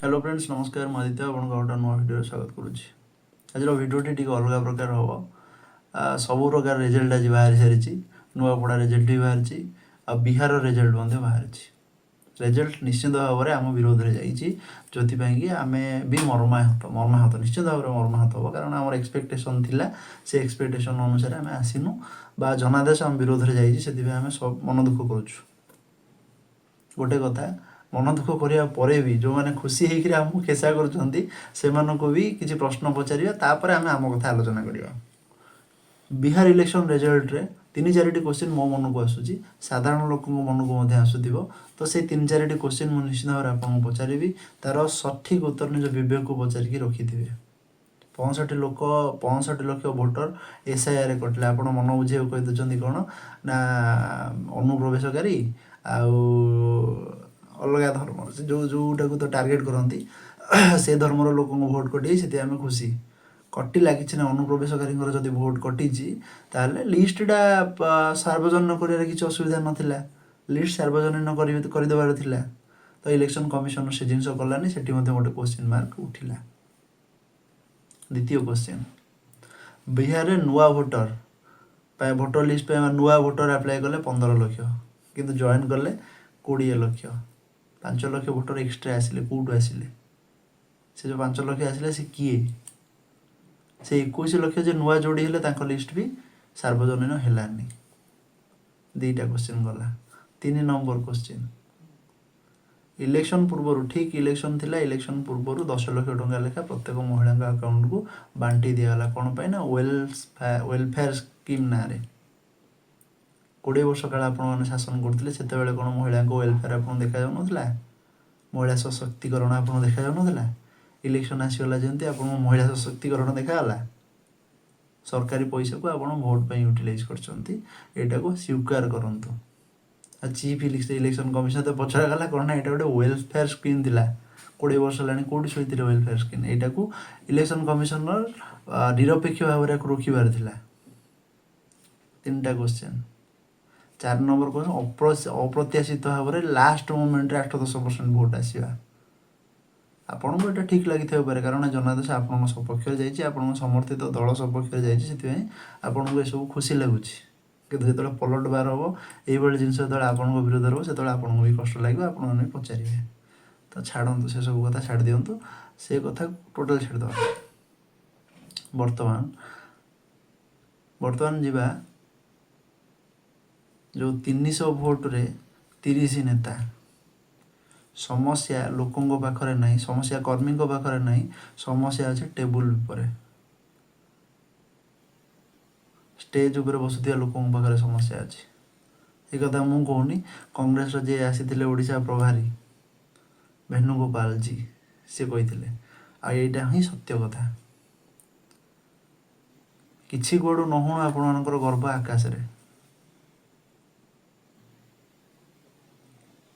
Hello friends, ନମସ୍କାର। ମୁଁ ଆଦିତ୍ୟ, ଆପଣଙ୍କ ଗୋଟେ ନୂଆ ଭିଡ଼ିଓରେ ସ୍ୱାଗତ କରୁଛି। ଆଜିର ଭିଡ଼ିଓଟି ଟିକେ ଅଲଗା ପ୍ରକାର ହେବ। ସବୁ ପ୍ରକାର ରେଜଲ୍ଟ ଆଜି ବାହାରି ସାରିଛି। ନୂଆପଡ଼ା ରେଜଲ୍ଟ ବି ବାହାରିଛି ଆଉ ବିହାରର ରେଜଲ୍ଟ ମଧ୍ୟ ବାହାରିଛି। ରେଜଲ୍ଟ ନିଶ୍ଚିତ ଭାବରେ ଆମ ବିରୋଧରେ ଯାଇଛି, ଯେଉଁଥିପାଇଁ କି ଆମେ ବି ମର୍ମାହତ। ମର୍ମାହତ, ନିଶ୍ଚିତ ଭାବରେ ମର୍ମାହତ ହେବ, କାରଣ ଆମର ଏକ୍ସପେକ୍ଟେସନ୍ ଥିଲା, ସେ ଏକ୍ସପେକ୍ଟେସନ୍ ଅନୁସାରେ ଆମେ ଆସିନୁ ବା ଜନାଦେଶ ଆମ ବିରୋଧରେ ଯାଇଛି। ସେଥିପାଇଁ ଆମେ ସବୁ ମନ ଦୁଃଖ କରୁଛୁ। ଗୋଟେ କଥା, ମନ ଦୁଃଖ କରିବା ପରେ ବି ଯେଉଁମାନେ ଖୁସି ହେଇକିରି ଆମକୁ ଖେସା କରୁଛନ୍ତି, ସେମାନଙ୍କୁ ବି କିଛି ପ୍ରଶ୍ନ ପଚାରିବା। ତାପରେ ଆମେ ଆମ କଥା ଆଲୋଚନା କରିବା। ବିହାର ଇଲେକ୍ସନ୍ ରେଜଲ୍ଟରେ ତିନି ଚାରିଟି କୋଶ୍ଚିନ୍ ମୋ ମନକୁ ଆସୁଛି, ସାଧାରଣ ଲୋକଙ୍କ ମନକୁ ମଧ୍ୟ ଆସୁଥିବ। ତ ସେଇ ତିନି ଚାରିଟି କୋଶ୍ଚିନ୍ ମୁଁ ନିଶ୍ଚିତ ଭାବରେ ଆପଣଙ୍କୁ ପଚାରିବି। ତାର ସଠିକ୍ ଉତ୍ତର ନିଜ ବିବେକକୁ ପଚାରିକି ରଖିଥିବେ। 65 ଲକ୍ଷ ଭୋଟର ଏସ୍ଆଇଆର୍ରେ କଟିଲେ। ଆପଣ ମନ ବୁଝେଇବାକୁ କହିଦେଉଛନ୍ତି କ'ଣ ନା ଅନୁପ୍ରବେଶକାରୀ ଆଉ ଅଲଗା ଧର୍ମର, ସେ ଯେଉଁ ଯେଉଁଟାକୁ ତ ଟାର୍ଗେଟ୍ କରନ୍ତି, ସେ ଧର୍ମର ଲୋକଙ୍କ ଭୋଟ କଟିଛି, ସେଥିପାଇଁ ଆମେ ଖୁସି। କଟିଲା କିଛି ନା, ଅନୁପ୍ରବେଶକାରୀଙ୍କର ଯଦି ଭୋଟ କଟିଛି, ତାହେଲେ ଲିଷ୍ଟଟା ସାର୍ବଜନୀନ କରିବାରେ କିଛି ଅସୁବିଧା ନଥିଲା। ଲିଷ୍ଟ ସାର୍ବଜନୀନ କରିଦେବାର ଥିଲା। ତ ଇଲେକ୍ସନ୍ କମିଶନ ସେ ଜିନିଷ କଲାନି, ସେଠି ମଧ୍ୟ ଗୋଟେ କୋଶ୍ଚିନ୍ ମାର୍କ ଉଠିଲା। ଦ୍ୱିତୀୟ କୋଶ୍ଚିନ୍, ବିହାରରେ ନୂଆ ଭୋଟର ପାଇଁ, ଭୋଟର ଲିଷ୍ଟ ପାଇଁ ନୂଆ ଭୋଟର ଆପ୍ଲାଏ କଲେ 15 ଲକ୍ଷ, କିନ୍ତୁ ଜଏନ୍ କଲେ 20 ଲକ୍ଷ। 5 ଲକ୍ଷ ଭୋଟର ଏକ୍ସଟ୍ରା ଆସିଲେ, କେଉଁଠୁ ଆସିଲେ? ସେ ଯେଉଁ 5 ଲକ୍ଷ ଆସିଲେ, ସେ କିଏ? ସେ 21 ଲକ୍ଷ ଯେ ନୂଆ ଯୋଡ଼ି ହେଲେ, ତାଙ୍କ ଲିଷ୍ଟ ବି ସାର୍ବଜନୀନ ହେଲାନି। ଦୁଇଟା କୋଶ୍ଚିନ୍ ଗଲା। ତିନି ନମ୍ବର କୋଶ୍ଚିନ୍, ଇଲେକ୍ସନ୍ ପୂର୍ବରୁ, ଠିକ୍ ଇଲେକ୍ସନ୍ ଥିଲା, ଇଲେକ୍ସନ୍ ପୂର୍ବରୁ 10 ଲକ୍ଷ ଟଙ୍କା ଲେଖା ପ୍ରତ୍ୟେକ ମହିଳାଙ୍କ ଆକାଉଣ୍ଟକୁ ବାଣ୍ଟି ଦିଆଗଲା। କ'ଣ ପାଇଁ ନା ୱେଲଫେୟାର ସ୍କିମ୍ ନାଁରେ। 20 ବର୍ଷ କାଳ ଆପଣମାନେ ଶାସନ କରୁଥିଲେ, ସେତେବେଳେ କ'ଣ ମହିଳାଙ୍କ ୱେଲଫେୟାର ଆପଣଙ୍କୁ ଦେଖାଯାଉନଥିଲା? ମହିଳା ସଶକ୍ତିକରଣ ଆପଣଙ୍କୁ ଦେଖାଯାଉନଥିଲା? ଇଲେକ୍ସନ୍ ଆସିଗଲା ଯେମିତି, ଆପଣଙ୍କୁ ମହିଳା ସଶକ୍ତିକରଣ ଦେଖାଗଲା? ସରକାରୀ ପଇସାକୁ ଆପଣ ଭୋଟ ପାଇଁ ୟୁଟିଲାଇଜ୍ କରିଛନ୍ତି, ଏଇଟାକୁ ସ୍ୱୀକାର କରନ୍ତୁ। ଆଉ ଚିଫ୍ ଇଲେକ୍ସନ୍ କମିଶନ ତ ପଚରାଗଲା କ'ଣ ନା ଏଇଟା ଗୋଟେ ୱେଲଫେୟାର ସ୍କିମ୍ ଥିଲା, 20 ବର୍ଷ ହେଲାଣି କେଉଁଠି ଶୋଇଥିଲେ? ୱେଲଫେୟାର ସ୍କିମ୍, ଏଇଟାକୁ ଇଲେକ୍ସନ୍ କମିଶନର ନିରପେକ୍ଷ ଭାବରେ ୟାକୁ ରୋକିବାର ଥିଲା। ତିନିଟା କୋଶ୍ଚେନ୍। ଚାରି ନମ୍ବର କ୍ୱେଶ୍ଚନ୍, ଅପ୍ରତ୍ୟାଶିତ ଭାବରେ ଲାଷ୍ଟ ମୋମେଣ୍ଟରେ 8-10% ଭୋଟ ଆସିବା ଆପଣଙ୍କୁ ଏଇଟା ଠିକ୍ ଲାଗିଥାଇ ପାରେ, କାରଣ ଜନାଦେଶ ଆପଣଙ୍କ ସପକ୍ଷରେ ଯାଇଛି, ଆପଣଙ୍କ ସମର୍ଥିତ ଦଳ ସପକ୍ଷରେ ଯାଇଛି। ସେଥିପାଇଁ ଆପଣଙ୍କୁ ଏସବୁ ଖୁସି ଲାଗୁଛି। କିନ୍ତୁ ଯେତେବେଳେ ପଲଟ ବାର ହେବ, ଏଇଭଳି ଜିନିଷ ଯେତେବେଳେ ଆପଣଙ୍କ ବିରୋଧରେ ହେବ, ସେତେବେଳେ ଆପଣଙ୍କୁ ବି କଷ୍ଟ ଲାଗିବ, ଆପଣମାନେ ବି ପଚାରିବେ। ତ ଛାଡ଼ନ୍ତୁ, ସେସବୁ କଥା ଛାଡ଼ି ଦିଅନ୍ତୁ, ସେ କଥା ଟୋଟାଲ୍ ଛାଡ଼ିଦେବା। ବର୍ତ୍ତମାନ ଯିବା ଯେଉଁ 300 ଭୋଟରେ 30 ନେତା। ସମସ୍ୟା ଲୋକଙ୍କ ପାଖରେ ନାହିଁ, ସମସ୍ୟା କର୍ମୀଙ୍କ ପାଖରେ ନାହିଁ, ସମସ୍ୟା ଅଛି ଟେବୁଲ ଉପରେ, ଷ୍ଟେଜ୍ ଉପରେ ବସୁଥିବା ଲୋକଙ୍କ ପାଖରେ ସମସ୍ୟା ଅଛି। ଏ କଥା ମୁଁ କହୁନି, କଂଗ୍ରେସର ଯିଏ ଆସିଥିଲେ ଓଡ଼ିଶା ପ୍ରଭାରୀ ବେଣୁଗୋପାଳଜୀ, ସେ କହିଥିଲେ ଆଉ ଏଇଟା ହିଁ ସତ୍ୟ କଥା। କିଛି କୁଆଡ଼ୁ ନ ହଉଣୁ ଆପଣମାନଙ୍କର ଗର୍ବ ଆକାଶରେ।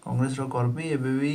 କଂଗ୍ରେସର କର୍ମୀ ଏବେ ବି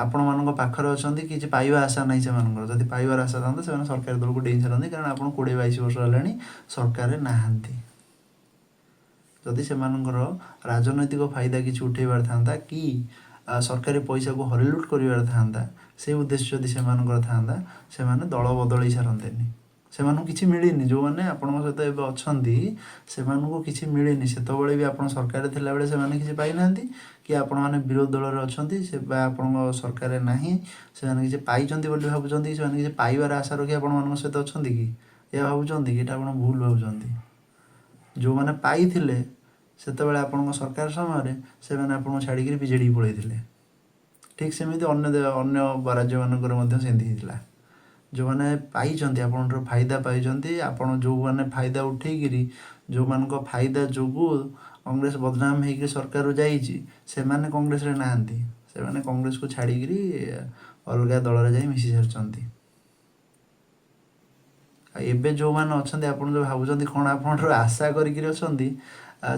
ଆପଣମାନଙ୍କ ପାଖରେ ଅଛନ୍ତି। କିଛି ପାଇବା ଆଶା ନାହିଁ ସେମାନଙ୍କର। ଯଦି ପାଇବାର ଆଶା ଥାନ୍ତା, ସେମାନେ ସରକାରୀ ଦଳକୁ ଡେଇଁ ସାରନ୍ତି, କାରଣ ଆପଣ 20-22 ବର୍ଷ ହେଲାଣି ସରକାରରେ ନାହାନ୍ତି। ଯଦି ସେମାନଙ୍କର ରାଜନୈତିକ ଫାଇଦା କିଛି ଉଠେଇବାର ଥାନ୍ତା କି ସରକାରୀ ପଇସାକୁ ହରିଲୁଟ କରିବାର ଥାନ୍ତା, ସେ ଉଦ୍ଦେଶ୍ୟ ଯଦି ସେମାନଙ୍କର ଥାନ୍ତା, ସେମାନେ ଦଳ ବଦଳେଇ ସାରନ୍ତେନି। ସେମାନଙ୍କୁ କିଛି ମିଳିନି। ଯେଉଁମାନେ ଆପଣଙ୍କ ସହିତ ଏବେ ଅଛନ୍ତି, ସେମାନଙ୍କୁ କିଛି ମିଳିନି। ସେତେବେଳେ ବି ଆପଣ ସରକାରରେ ଥିଲାବେଳେ ସେମାନେ କିଛି ପାଇନାହାନ୍ତି କି ଆପଣମାନେ ବିରୋଧୀ ଦଳରେ ଅଛନ୍ତି ସେ ବା ଆପଣଙ୍କ ସରକାରରେ ନାହିଁ, ସେମାନେ କିଛି ପାଇଛନ୍ତି ବୋଲି ଭାବୁଛନ୍ତି କି? ସେମାନେ କିଛି ପାଇବାର ଆଶା ରଖି ଆପଣମାନଙ୍କ ସହିତ ଅଛନ୍ତି କି? ଏହା ଭାବୁଛନ୍ତି କି? ଏଇଟା ଆପଣ ଭୁଲ ଭାବୁଛନ୍ତି। ଯେଉଁମାନେ ପାଇଥିଲେ ସେତେବେଳେ ଆପଣଙ୍କ ସରକାର ସମୟରେ, ସେମାନେ ଆପଣଙ୍କୁ ଛାଡ଼ିକିରି ବିଜେଡ଼ି ପଳେଇଥିଲେ। ଠିକ୍ ସେମିତି ଅନ୍ୟ ରାଜ୍ୟମାନଙ୍କରେ ମଧ୍ୟ ସେମିତି ହେଇଥିଲା। ଯେଉଁମାନେ ପାଇଛନ୍ତି, ଆପଣଙ୍କର ଫାଇଦା ପାଇଛନ୍ତି, ଆପଣ ଯେଉଁମାନେ ଫାଇଦା ଉଠେଇକିରି, ଯେଉଁମାନଙ୍କ ଫାଇଦା ଯୋଗୁଁ କଂଗ୍ରେସ ବଦନାମ ହେଇକି ସରକାରରୁ ଯାଇଛି, ସେମାନେ କଂଗ୍ରେସରେ ନାହାନ୍ତି। ସେମାନେ କଂଗ୍ରେସକୁ ଛାଡ଼ିକିରି ଅଲଗା ଦଳରେ ଯାଇ ମିଶି ସାରିଛନ୍ତି। ଆଉ ଏବେ ଯେଉଁମାନେ ଅଛନ୍ତି, ଆପଣ ଯେଉଁ ଭାବୁଛନ୍ତି କ'ଣ ଆପଣଙ୍କଠାରୁ ଆଶା କରିକିରି ଅଛନ୍ତି,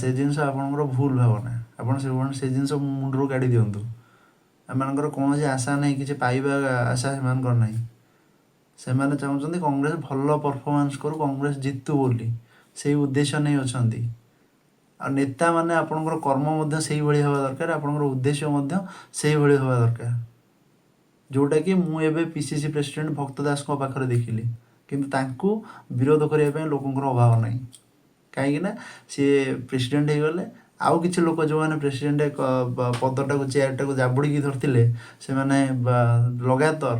ସେ ଜିନିଷ ଆପଣଙ୍କର ଭୁଲ ଭାବନା। ଆପଣ ସେ ଜିନିଷ ମୁଣ୍ଡରୁ କାଢ଼ି ଦିଅନ୍ତୁ। ଏମାନଙ୍କର କୌଣସି ଆଶା ନାହିଁ, କିଛି ପାଇବା ଆଶା ସେମାନଙ୍କର ନାହିଁ। ସେମାନେ ଚାହୁଁଛନ୍ତି କଂଗ୍ରେସ ଭଲ ପରଫର୍ମାନ୍ସ କରୁ, କଂଗ୍ରେସ ଜିତୁ ବୋଲି, ସେଇ ଉଦ୍ଦେଶ୍ୟ ନେଇ ଅଛନ୍ତି। ଆଉ ନେତାମାନେ, ଆପଣଙ୍କର କର୍ମ ମଧ୍ୟ ସେଇଭଳି ହେବା ଦରକାର, ଆପଣଙ୍କର ଉଦ୍ଦେଶ୍ୟ ମଧ୍ୟ ସେଇଭଳି ହେବା ଦରକାର। ଯେଉଁଟାକି ମୁଁ ଏବେ ପିସିସି ପ୍ରେସିଡେଣ୍ଟ ଭକ୍ତ ଦାସଙ୍କ ପାଖରେ ଦେଖିଲି। କିନ୍ତୁ ତାଙ୍କୁ ବିରୋଧ କରିବା ପାଇଁ ଲୋକଙ୍କର ଅଭାବ ନାହିଁ, କାହିଁକିନା ସିଏ ପ୍ରେସିଡେଣ୍ଟ ହେଇଗଲେ। ଆଉ କିଛି ଲୋକ ଯେଉଁମାନେ ପ୍ରେସିଡେଣ୍ଟ ପଦଟାକୁ, ଚେୟାରଟାକୁ ଜାବୁଡ଼ିକି ଧରିଥିଲେ, ସେମାନେ ଲଗାତାର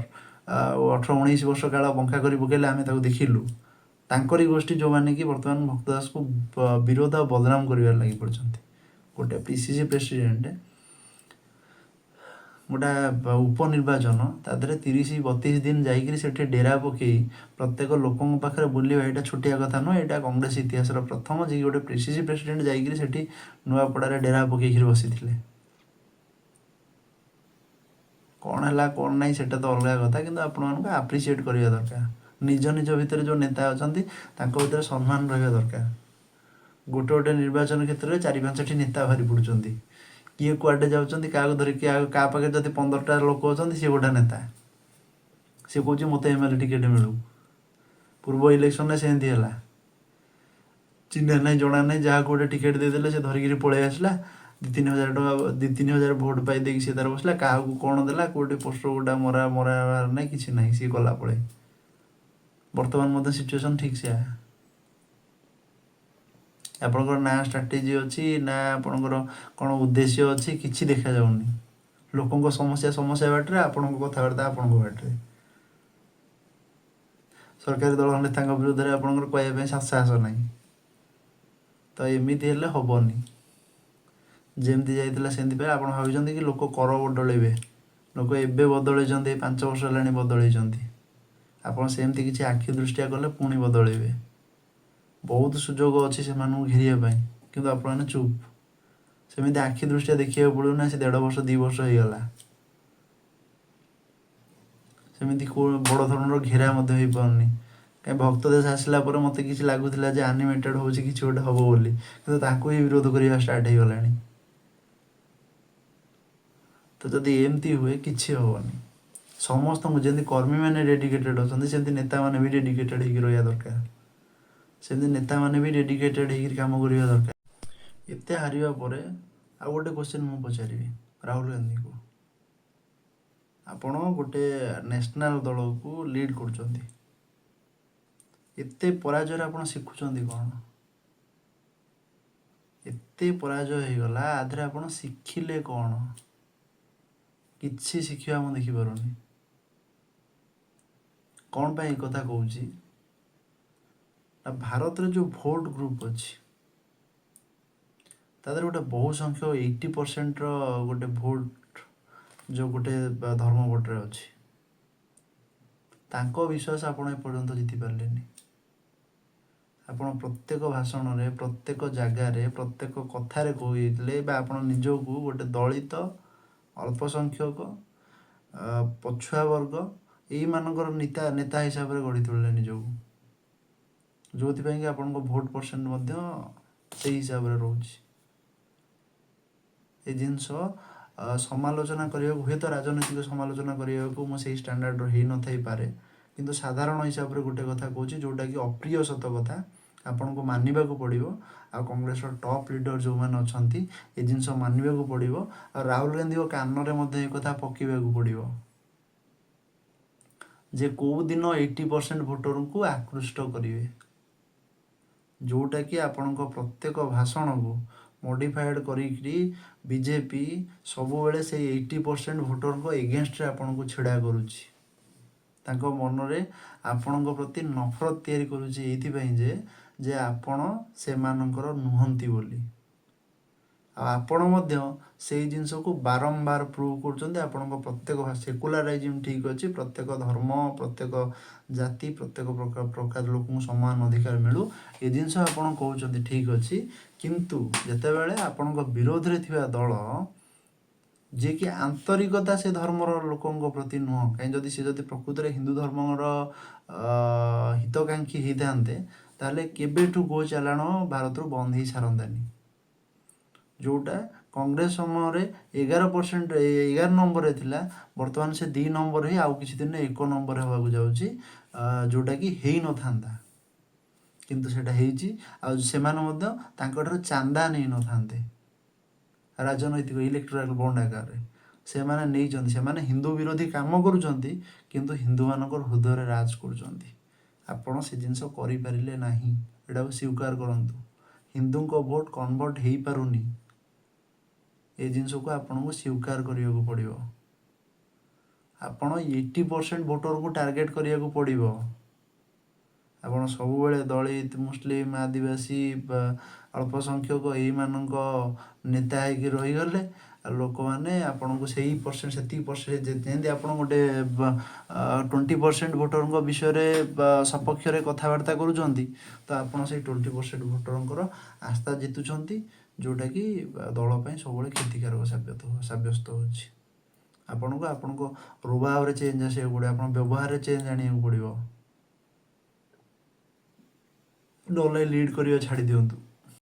ଆଉ 18-19 ବର୍ଷ କାଳ ବଙ୍କା କରି ପକେଇଲେ, ଆମେ ତାକୁ ଦେଖିଲୁ। ତାଙ୍କରି ଗୋଷ୍ଠୀ ଯେଉଁମାନେ କି ବର୍ତ୍ତମାନ ଭକ୍ତ ଦାସକୁ ବିରୋଧ ଆଉ ବଦନାମ କରିବାରେ ଲାଗି ପଡ଼ିଛନ୍ତି। ଗୋଟେ ପିସିସି ପ୍ରେସିଡେଣ୍ଟ, ଗୋଟା ଉପନିର୍ବାଚନ, ତା ଦେହରେ 30-32 ଦିନ ଯାଇକିରି ସେଠି ଡେରା ପକେଇ ପ୍ରତ୍ୟେକ ଲୋକଙ୍କ ପାଖରେ ବୁଲିବା, ଏଇଟା ଛୋଟିଆ କଥା ନୁହଁ। ଏଇଟା କଂଗ୍ରେସ ଇତିହାସର ପ୍ରଥମ, ଯିଏକି ଗୋଟେ ପିସିସି ପ୍ରେସିଡେଣ୍ଟ ଯାଇକିରି ସେଠି ନୂଆପଡ଼ାରେ ଡେରା ପକେଇକିରି ବସିଥିଲେ। କ'ଣ ହେଲା କ'ଣ ନାହିଁ, ସେଟା ତ ଅଲଗା କଥା, କିନ୍ତୁ ଆପଣମାନଙ୍କୁ ଆପ୍ରିସିଏଟ୍ କରିବା ଦରକାର। ନିଜ ନିଜ ଭିତରେ ଯେଉଁ ନେତା ଅଛନ୍ତି, ତାଙ୍କ ଭିତରେ ସମ୍ମାନ ରହିବା ଦରକାର। ଗୋଟେ ଗୋଟେ ନିର୍ବାଚନ କ୍ଷେତ୍ରରେ ଚାରି ପାଞ୍ଚଟି ନେତା ବାହାରି ପଡ଼ୁଛନ୍ତି। କିଏ କୁଆଡ଼େ ଯାଉଛନ୍ତି, କାହାକୁ ଧରି, କାହା ପାଖରେ ଯଦି 15ଟା ଲୋକ ଅଛନ୍ତି, ସିଏ ଗୋଟେ ନେତା। ସିଏ କହୁଛି ମୋତେ ଏମଏଲଏ ଟିକେଟ୍ ମିଳୁ। ପୂର୍ବ ଇଲେକ୍ସନରେ ସେମିତି ହେଲା। ଚିହ୍ନା ନାହିଁ, ଜଣା ନାହିଁ, ଯାହାକୁ ଗୋଟେ ଟିକେଟ୍ ଦେଇଦେଲେ, ସେ ଧରିକିରି ପଳେଇ ଆସିଲା। 2-3 ହଜାର ଟଙ୍କା, 2-3 ହଜାର ଭୋଟ୍ ପାଇ ଦେଇକି ସିଏ ତାର ବସିଲା। କାହାକୁ କ'ଣ ଦେଲା, କେଉଁଠି ପୋଷ୍ଟର ଗୋଟା ମରା ମରା ନାହିଁ, କିଛି ନାହିଁ, ସିଏ ଗଲା ପଳେଇ। ବର୍ତ୍ତମାନ ମଧ୍ୟ ସିଚୁଏସନ୍ ଠିକ୍ ସେୟା। ଆପଣଙ୍କର ନା ଷ୍ଟ୍ରାଟେଜି ଅଛି, ନା ଆପଣଙ୍କର କ'ଣ ଉଦ୍ଦେଶ୍ୟ ଅଛି, କିଛି ଦେଖାଯାଉନି। ଲୋକଙ୍କ ସମସ୍ୟା ସମସ୍ୟା ବାଟରେ, ଆପଣଙ୍କ କଥାବାର୍ତ୍ତା ଆପଣଙ୍କ ବାଟରେ। ସରକାରୀ ଦଳ ନେତାଙ୍କ ବିରୁଦ୍ଧରେ ଆପଣଙ୍କର କହିବା ପାଇଁ ସାହସ ନାହିଁ। ତ ଏମିତି ହେଲେ ହବନି। ଯେମିତି ଯାଇଥିଲା ସେମିତି ପାଇଁ ଆପଣ ଭାବିଛନ୍ତି କି ଲୋକ କର ବଦଳେଇବେ? ଲୋକ ଏବେ ବଦଳେଇଛନ୍ତି, ଏଇ 5 ବର୍ଷ ହେଲାଣି ବଦଳେଇଛନ୍ତି। ଆପଣ ସେମିତି କିଛି ଆଖି ଦୃଷ୍ଟିଆ କଲେ ପୁଣି ବଦଳେଇବେ। ବହୁତ ସୁଯୋଗ ଅଛି ସେମାନଙ୍କୁ ଘେରିବା ପାଇଁ, କିନ୍ତୁ ଆପଣମାନେ ଚୁପ୍। ସେମିତି ଆଖି ଦୃଷ୍ଟିଆ ଦେଖିବାକୁ ପଡ଼ିବ ନା। ସେ ଦେଢ଼ ବର୍ଷ, 2 ବର୍ଷ ହେଇଗଲା, ସେମିତି କେଉଁ ବଡ଼ ଧରଣର ଘେରା ମଧ୍ୟ ହେଇପାରୁନି। କାହିଁ ଭକ୍ତ ଦାସ ଆସିଲା ପରେ ମୋତେ କିଛି ଲାଗୁଥିଲା ଯେ ଆନିମେଟେଡ଼ ହେଉଛି, କିଛି ଗୋଟେ ହବ ବୋଲି, କିନ୍ତୁ ତାଙ୍କୁ ହିଁ ବିରୋଧ କରିବା ଷ୍ଟାର୍ଟ ହେଇଗଲାଣି। ତ ଯଦି ଏମିତି ହୁଏ, କିଛି ହେବନି। ସମସ୍ତଙ୍କୁ ଯେମିତି କର୍ମୀମାନେ ଡେଡିକେଟେଡ଼ ଅଛନ୍ତି, ସେମିତି ନେତାମାନେ ବି ଡେଡିକେଟେଡ଼ ହେଇକି ରହିବା ଦରକାର। ସେମିତି ନେତାମାନେ ବି ଡେଡିକେଟେଡ଼ ହେଇକି କାମ କରିବା ଦରକାର। ଏତେ ହାରିବା ପରେ ଆଉ ଗୋଟେ କ୍ୱେଶ୍ଚନ୍ ମୁଁ ପଚାରିବି ରାହୁଲ ଗାନ୍ଧୀଙ୍କୁ। ଆପଣ ଗୋଟେ ନ୍ୟାସନାଲ୍ ଦଳକୁ ଲିଡ୍ କରୁଛନ୍ତି, ଏତେ ପରାଜୟରେ ଆପଣ ଶିଖୁଛନ୍ତି କ'ଣ? ଏତେ ପରାଜୟ ହେଇଗଲା, ଆ ଦେହରେ ଆପଣ ଶିଖିଲେ କ'ଣ? କିଛି ଶିଖିବା ମୁଁ ଦେଖିପାରୁନି। କ'ଣ ପାଇଁ ଏ କଥା କହୁଛି ନା, ଭାରତରେ ଯେଉଁ ଭୋଟ ଗ୍ରୁପ୍ ଅଛି, ତା ଦେହରେ ଗୋଟେ ବହୁ ସଂଖ୍ୟକ 80%ର ଗୋଟେ ଭୋଟ ଯେଉଁ ଗୋଟେ ଧର୍ମ ପଟରେ ଅଛି, ତାଙ୍କ ବିଶ୍ୱାସ ଆପଣ ଏପର୍ଯ୍ୟନ୍ତ ଜିତି ପାରିଲେନି। ଆପଣ ପ୍ରତ୍ୟେକ ଭାଷଣରେ, ପ୍ରତ୍ୟେକ ଜାଗାରେ, ପ୍ରତ୍ୟେକ କଥାରେ କହିଥିଲେ ବା ଆପଣ ନିଜକୁ ଗୋଟେ ଦଳିତ, ଅଳ୍ପସଂଖ୍ୟକ, ପଛୁଆ ବର୍ଗ, ଏଇମାନଙ୍କର ନେତା ନେତା ହିସାବରେ ଗଢ଼ି ତୋଳିଲେ ନିଜକୁ, ଯେଉଁଥିପାଇଁ କି ଆପଣଙ୍କ ଭୋଟ ପରସେଣ୍ଟ ମଧ୍ୟ ସେଇ ହିସାବରେ ରହୁଛି। ଏ ଜିନିଷ ସମାଲୋଚନା କରିବାକୁ, ହୁଏତ ରାଜନୈତିକ ସମାଲୋଚନା କରିବାକୁ ମୁଁ ସେଇ ଷ୍ଟାଣ୍ଡାର୍ଡ଼ର ହେଇନଥାଇପାରେ, କିନ୍ତୁ ସାଧାରଣ ହିସାବରେ ଗୋଟେ କଥା କହୁଛି, ଯେଉଁଟାକି ଅପ୍ରିୟ ସତ କଥା, ଆପଣଙ୍କୁ ମାନିବାକୁ ପଡ଼ିବ। ଆଉ କଂଗ୍ରେସର ଟପ୍ ଲିଡର ଯେଉଁମାନେ ଅଛନ୍ତି, ଏ ଜିନିଷ ମାନିବାକୁ ପଡ଼ିବ। ଆଉ ରାହୁଲ ଗାନ୍ଧୀଙ୍କ କାନରେ ମଧ୍ୟ ଏ କଥା ପକେଇବାକୁ ପଡ଼ିବ ଯେ କେଉଁ ଦିନ 80% ଭୋଟରଙ୍କୁ ଆକୃଷ୍ଟ କରିବେ, ଯେଉଁଟାକି ଆପଣଙ୍କ ପ୍ରତ୍ୟେକ ଭାଷଣକୁ ମଡ଼ିଫାଏଡ଼୍ କରିକିରି ବିଜେପି ସବୁବେଳେ ସେଇ 80% ଭୋଟରଙ୍କ ଏଗେନଷ୍ଟରେ ଆପଣଙ୍କୁ ଛିଡ଼ା କରୁଛି। ତାଙ୍କ ମନରେ ଆପଣଙ୍କ ପ୍ରତି ନଫରତ ତିଆରି କରୁଛି, ଏଇଥିପାଇଁ ଯେ ଆପଣ ସେମାନଙ୍କର ନୁହନ୍ତି ବୋଲି। ଆଉ ଆପଣ ମଧ୍ୟ ସେଇ ଜିନିଷକୁ ବାରମ୍ବାର ପ୍ରୁଭ୍ କରୁଛନ୍ତି ଆପଣଙ୍କ ପ୍ରତ୍ୟେକ। ସେକୁଲାରାଇଜିମ୍ ଠିକ୍ ଅଛି, ପ୍ରତ୍ୟେକ ଧର୍ମ, ପ୍ରତ୍ୟେକ ଜାତି, ପ୍ରତ୍ୟେକ ପ୍ରକାର ପ୍ରକାର ଲୋକଙ୍କୁ ସମାନ ଅଧିକାର ମିଳୁ, ଏ ଜିନିଷ ଆପଣ କହୁଛନ୍ତି, ଠିକ୍ ଅଛି। କିନ୍ତୁ ଯେତେବେଳେ ଆପଣଙ୍କ ବିରୋଧରେ ଥିବା ଦଳ, ଯିଏକି ଆନ୍ତରିକତା ସେ ଧର୍ମର ଲୋକଙ୍କ ପ୍ରତି ନୁହଁ, କାହିଁ ଯଦି ସେ ଯଦି ପ୍ରକୃତରେ ହିନ୍ଦୁ ଧର୍ମର ହିତକାଂକ୍ଷୀ ହେଇଥାନ୍ତେ, ତାହେଲେ କେବେଠୁ ଗୋ ଚାଲାଣ ଭାରତରୁ ବନ୍ଦ ହେଇ ସାରନ୍ତାନି। ଯେଉଁଟା କଂଗ୍ରେସ ସମୟରେ 11%, 11 ନମ୍ବରରେ ଥିଲା, ବର୍ତ୍ତମାନ ସେ 2 ନମ୍ବର ହେଇ ଆଉ କିଛି ଦିନ 1 ନମ୍ବର ହେବାକୁ ଯାଉଛି, ଯେଉଁଟାକି ହେଇନଥାନ୍ତା, କିନ୍ତୁ ସେଇଟା ହେଇଛି। ଆଉ ସେମାନେ ମଧ୍ୟ ତାଙ୍କଠାରୁ ଚାନ୍ଦା ନେଇନଥାନ୍ତେ ରାଜନୈତିକ ଇଲେକ୍ଟ୍ରାଲ ବଣ୍ଡ ଆକାରରେ। ସେମାନେ ନେଇଛନ୍ତି। ସେମାନେ ହିନ୍ଦୁ ବିରୋଧୀ କାମ କରୁଛନ୍ତି, କିନ୍ତୁ ହିନ୍ଦୁମାନଙ୍କର ହୃଦୟରେ ରାଜ କରୁଛନ୍ତି। ଆପଣ ସେ ଜିନିଷ କରିପାରିଲେ ନାହିଁ, ଏଇଟାକୁ ସ୍ୱୀକାର କରନ୍ତୁ। ହିନ୍ଦୁଙ୍କ ଭୋଟ କନଭର୍ଟ ହେଇପାରୁନି, ଏ ଜିନିଷକୁ ଆପଣଙ୍କୁ ସ୍ୱୀକାର କରିବାକୁ ପଡ଼ିବ। ଆପଣ 80% ଭୋଟରଙ୍କୁ ଟାର୍ଗେଟ୍ କରିବାକୁ ପଡ଼ିବ। ଆପଣ ସବୁବେଳେ ଦଳିତ, ମୁସଲିମ, ଆଦିବାସୀ ବା ଅଳ୍ପସଂଖ୍ୟକ ଏଇମାନଙ୍କ ନେତା ହେଇକି ରହିଗଲେ, ଆଉ ଲୋକମାନେ ଆପଣଙ୍କୁ ସେଇ ପରସେଣ୍ଟ, ସେତିକି ପରସେଣ୍ଟ, ଯେମିତି ଆପଣ ଗୋଟେ 20% ଭୋଟରଙ୍କ ବିଷୟରେ ବା ସପକ୍ଷରେ କଥାବାର୍ତ୍ତା କରୁଛନ୍ତି, ତ ଆପଣ ସେଇ 20% ଭୋଟରଙ୍କର ଆସ୍ଥା ଜିତୁଛନ୍ତି, ଯେଉଁଟାକି ଦଳ ପାଇଁ ସବୁବେଳେ କ୍ଷତିକାରକ ସାବ୍ୟସ୍ତ ହେଉଛି। ଆପଣଙ୍କୁ ଆପଣଙ୍କ ରୁବାବରେ ଚେଞ୍ଜ ଆସିବାକୁ ପଡ଼ିବ, ଆପଣ ବ୍ୟବହାରରେ ଚେଞ୍ଜ ଆଣିବାକୁ ପଡ଼ିବ। ନହେଲେ ଲିଡ୍ କରିବା ଛାଡ଼ି ଦିଅନ୍ତୁ।